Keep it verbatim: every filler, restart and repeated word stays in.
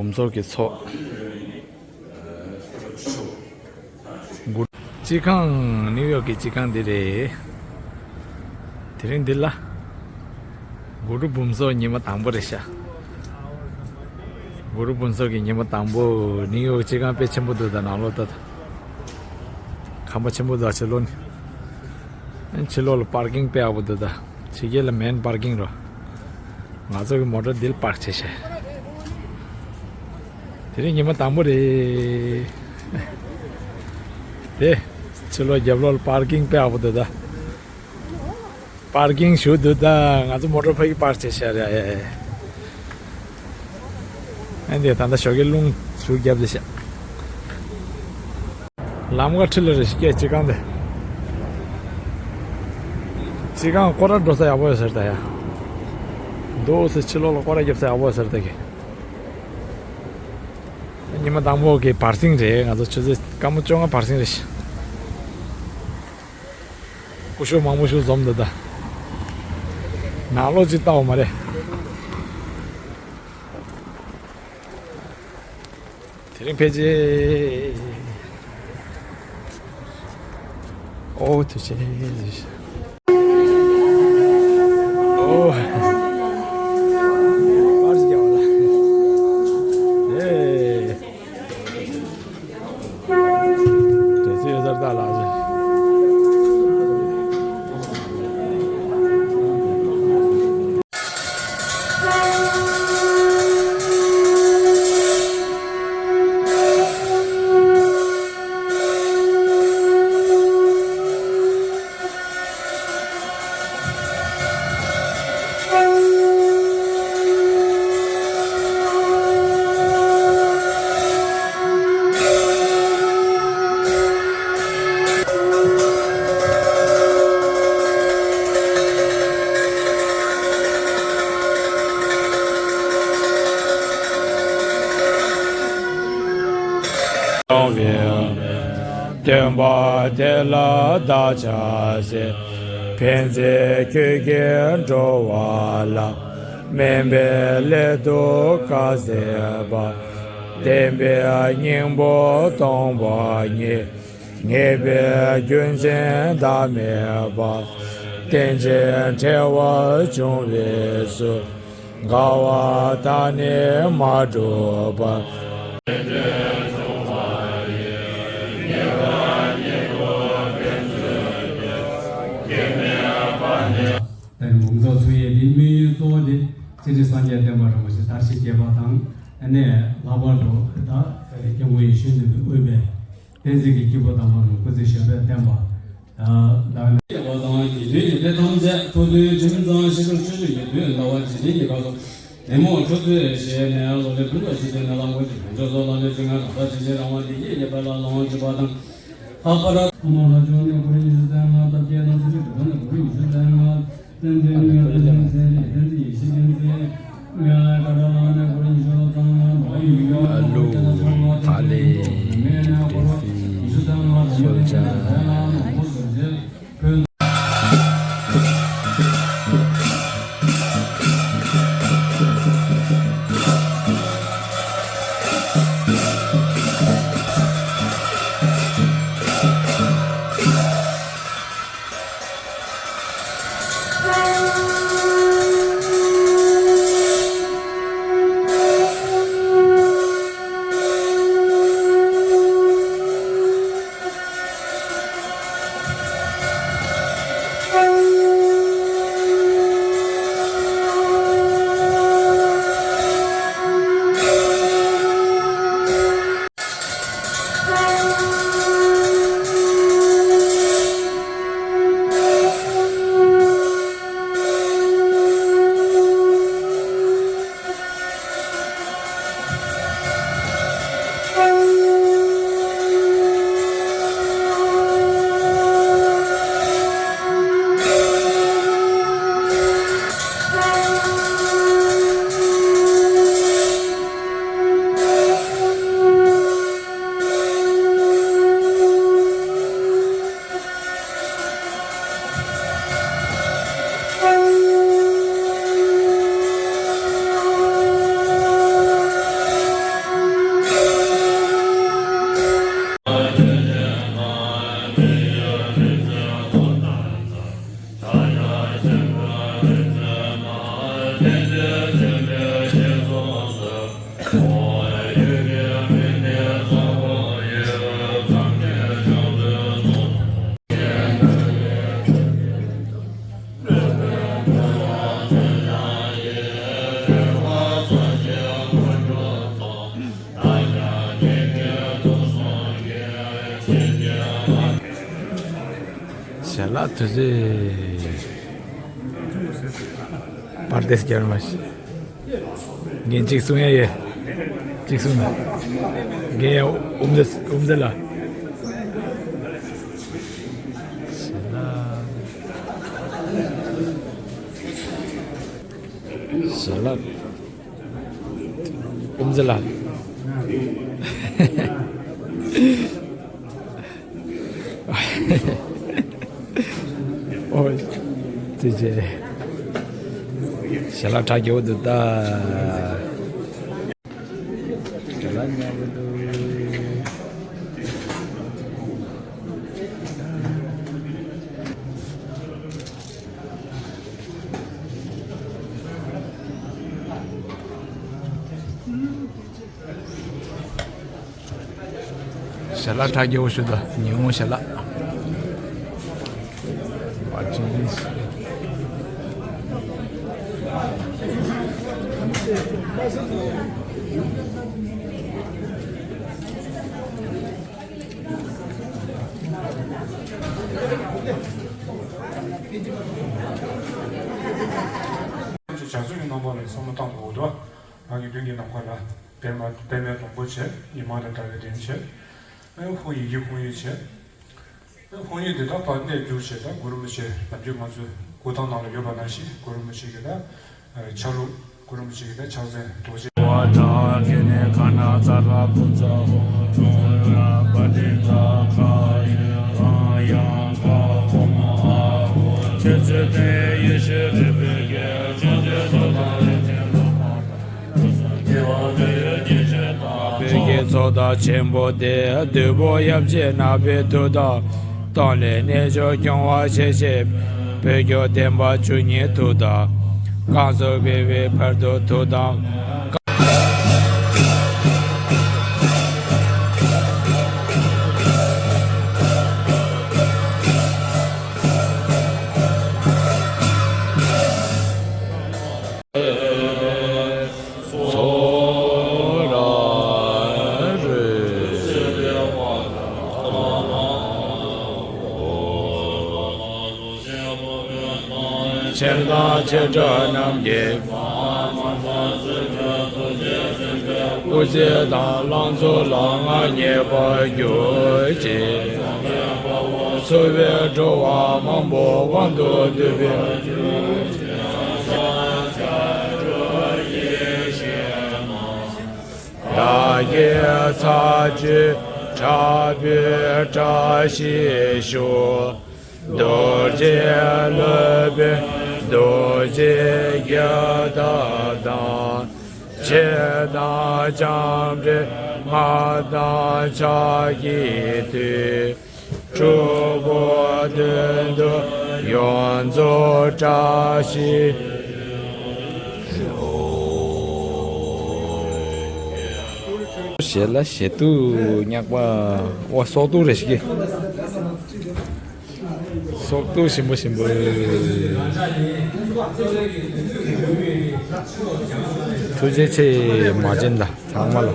འབུམ་ཚོགས་ཀྱི་ཚོགས། སྤྱི་ཁང་། ནིའུ་ཡོག་གི་སྤྱི་ཁང་འདི་རེད། དེ་རིང་འདི་ལ། གུ་རུ་འབུམ་ཚོགས་ཉི་མ་དང་པོ་རེད་ཤག་གུ་རུ་འབུམ་ཚོགས་ཀྱི་ཉི་མ་དང་པོ། ནིའུ་ཡོག་སྤྱི་ཁང་དཔེ་ཆེན་པོ་འདུག་ད་ནང་ལོགས་ལྟ་ད། ཁང་པ་ཆེན་པོ་འདུག་ཕྱི་ལོགས་ནས། ཕྱི་ལོགས་ལ་པར་ཀིང་དཔེ་ཡག་པོ་འདུག་ད། ཕྱི་རྒྱལ་ལ་མེན་པར་ཀིང་རོ། ང་ཚོ་གི་མོ་ཊ་འདིར་པར་བྱས་ཤག་དེ་རིང་ཉི་མ་དང་པོ་རེད། དེ། ཕྱི་ལོགས་རྒྱབ་ལོགས་ལ་པར་ཀིང་དཔེ་ཡག་པོ་འདུག་ད། པར་ཀིང་ཞུ་འདུག་ད། ང་ཚོ་མོ་ཊ་ཕ་གི་པར་བྱས་ཤག་རེད། ཨེ་འདི་ད་ལྟ་ཞོགས་ཀས་རླུང་ཟུག་བརྒྱབ་བསྡད་ཤག་ལམ་ཁ་འཁྲིས་ལ་རེ་ཞིག་སྐད་ཅི་གང་དེ། ཅི་གང་སྐོར་ར་འགྲོ་ས་ཡག་པོ་ཡོད་ཟེར་ད་ཡ། འདུག་སེ་ཕྱི་ལོགས་ལ་སྐོར་ར་རྒྱབ་ས་ཡག་པོ་ཡོད་ཟེར་ད་གི། ཉི་མ་དང་པོ་གི་བར་སེང་རེད། ང་ཚོ་ཆུ་ཚོད་སྐར་མ་བཅོ་ལྔ་བར་སེང་རེད། སྐུ་ཞབས་མང་པོ་ཞིག་འཛོམས་འདུག་ད། ནང་ལོགས་ཅིག་ལྟ་བ་མ་རེད། དེ་རིང་ཕལ་ཆེར། ཨོ་ཐུགས་རྗེ་ཆེ། ཨོ། པར་རྒྱག་པ་ལ། ཨེ། དེ་ཚོའི་གཟར་དག་ལགས་ཀྱི། སྟོན་པ་དེ་ལ་བདག་ཕྱག་འཚལ། ཕན་མཛད་ཁྱོད་ཀྱིས་འགྲོ་བ་ལ། སྨན་པའི་སླད་དུ་བཀའ་སྩལ་པ། བསྟན་པའི་སྙིང་པོ་སྟོང་པ་ཉིད། ངེས་པའི་རྒྱུན་ཅན་བདག་མེད་པ། རྟེན་ཅིང་འབྲེལ་བར་འབྱུང་བའི་ཚུལ། འགལ་བ་དག་ནི་མ་གྲུབ་པ། ད་ནི་འབུམ་ཚོགས་ཚུགས་ཡས་དེའི་དམིགས་ཡུལ་གཙོ་བོ་དེ་སྤྱན་རས་གཟིགས་སངས་རྒྱས་བསྟན་པ་རིན་པོ་ཆེ་དར་ཞིང་རྒྱས་པ་དང་། ཨ་ནི་ལྷག་པར་དུ་ད་སྐྱབས་མགོན་ཡེ་ཤེས་མགོན་པོས་དབུས་པའི་བསྟན་འཛིན་གྱི་སྐྱེས་བུ་དམ་པ་རྣམས་སྐུ་ཚེ་ཞབས་པད་བརྟན་པ། ད་ལགས་ན། དགེ་བ་དང་དགེ་འདུན་གྱི་སྡེ་ཐམས་ཅད་ཐུགས་མཐུན་ཁྲིམས་གཙང་ཞི་ཁྲོ་སྤྱོད་འཇུག་གི་མདུན་ལ་བ་འཇིག་རྟེན་གྱི་ཁམས་སུ་བདེ་མོ་འཕྲོག་ཚུལ་བཞེས་ནས་བློ་ལས་ཕུན་ཚོགས་ཞི་བདེ་ནས་ལ་མོ་ཅིག་ཕུན་ཚོགས་སོགས་ལ་ལས་ཅིག་ང་རང་ད་ཇི་བཞིན་རང་དབང་བདེ་སྐྱིད་ཡོད་པ་ལ་ལོངས་སྤྱོད་པ་དང་། ལྷག་པར། ཨ་མ་ལྷ་ལྕམ་ནས་གོ་རིམ་ཉི་ཤུ་རྩ་ལྔ། སྟོབས་རྒྱལ་དང་ཚེ་རིང་གྲུབ་པ་ནས་གོ་རིམ་ཉི་ཤུ་རྩ་ལྔ། བསྟན་འཛིན་ལྔ་དང་ལྷུན་ཚེ་རིང་བསྟན་འཛིན་ཡེ་ཤེས་བསྟན་འཛིན་ལྔ། ཀ་ར་ལ་ནས་གོ་རིམ་ཉི་ཤུ་རྩ་ལྔ། ཨ་ལུ། ཐ་ལེ། རེ་སི། ཚོལ་ཅ། ལ་དུས་ཚོད་པར་དེ་སྐྱར་མ་ཤི། རྒན་གཅིག་གསུང་ཡ་ཡོད། གཅིག་གསུང་ན། རྒན་ཡ་ཨུམ་ཛེ་ཨུམ་ཛེ་ལ། ཞལ་ལག་ཨུམ་ཛེ་ལ། ཨོ། ཙི་ཙི། ཞལ་ལག་གྲ་རྒྱས་པོ་འདུག་ད། ཞལ་ལག་ཉར་གི་འདུག། ཞལ་ལག་གྲ་རྒྱས་པོ་ཞིག་འདུག། ཉི་ཧོང་ཞལ་ལག། བ་ཅིན། ཇ་ཚོད་ཀྱི་རྣམ་པ་ལ་བསམ་བློ་བཏང་དགོས་འདུག། ང་གི་མདུན་གྱི་ནམ་མཁའ་ལ་པདྨ་པདྨའི་ལོང་བུ་བྱས། ཉི་མ་དང་འདྲ་བའི་གདན་བྱས། ཧཱུྃ་ཡི་གེ་ཧཱུྃ་ཡིག་བྱས། ཧཱུྃ་ཡིག་འདི་དག་ཕར་གནས་བསྒྱུར་བྱས། ད་གུ་རུ་རིན་པོ་ཆེ་ནམ་རྒྱུན་ང་ཚོའི་སྐུ་ཐང་ནང་ལ་ཡོད་པ་ནང་བཞིན་གུ་རུ་རིན་པོ་ཆེ་གི་ད་ཆ་ལུགས། གུ་རུ་རིན་པོ་ཆེ་གི་ད་ཕྱག་མཚན་རྡོ་རྗེ། བོད་ཀྱི་ཚོགས་བདག་ཆེན་པོ་སྟེ། བདུད་པོ་ཡབ་རྗེ་ནག་པོའི་མཐུ་དང་། སྟོང་ལས་རྣལ་འབྱོར་སྐྱོང་བ་ཆེ་ཆེ། བོད་སྐྱོབ་བསྟན་པ་བཅུ་གཉིས་མཐུ་དང་། བསྐང་གསོ་སྤེལ་བའི་བར་དུ་མཐུ་དང་། ཆེར་དང་ཆེ་དྲག་རྣམས་ཀྱི། སྐུ་ཚེ་དང་ལང་ཚོ་ལ་མངའ་བརྙེས་པར་གྱུར་ཅིག། འཚོ་བའི་འགྲོ་བ་མང་པོ་དབང་དུ་འདུས་པའི། བདག་གི་ཚ་གྱུར་དྲག་པོའི་བཀྲ་ཤིས་ཤོག། རྡོ་རྗེ་སློབ་དཔོན་རྡོ་རྗེ་རྒྱལ་དག་དང་། ཆེ་དང་འཇམ་དཔལ་མངའ་ཐང་ཕྱག་གི་མཐུས། སྤྲུལ་སྐུ་མདུན་དུ་ཡོངས་རྫོགས་བཀྲ་ཤིས་ཤོག། ཞལ་ལག་ཞལ་ཏོག་ཉག་པ། ཨོ་སོག་ཏོག་རེ་ཞིག་གི། སོག་ཏོག་ཞིམ་པོ་ཞིམ་པོ། ཐུགས་རྗེ་ཆེ་མ་བྱན་ད་ཚང་མ་ལ།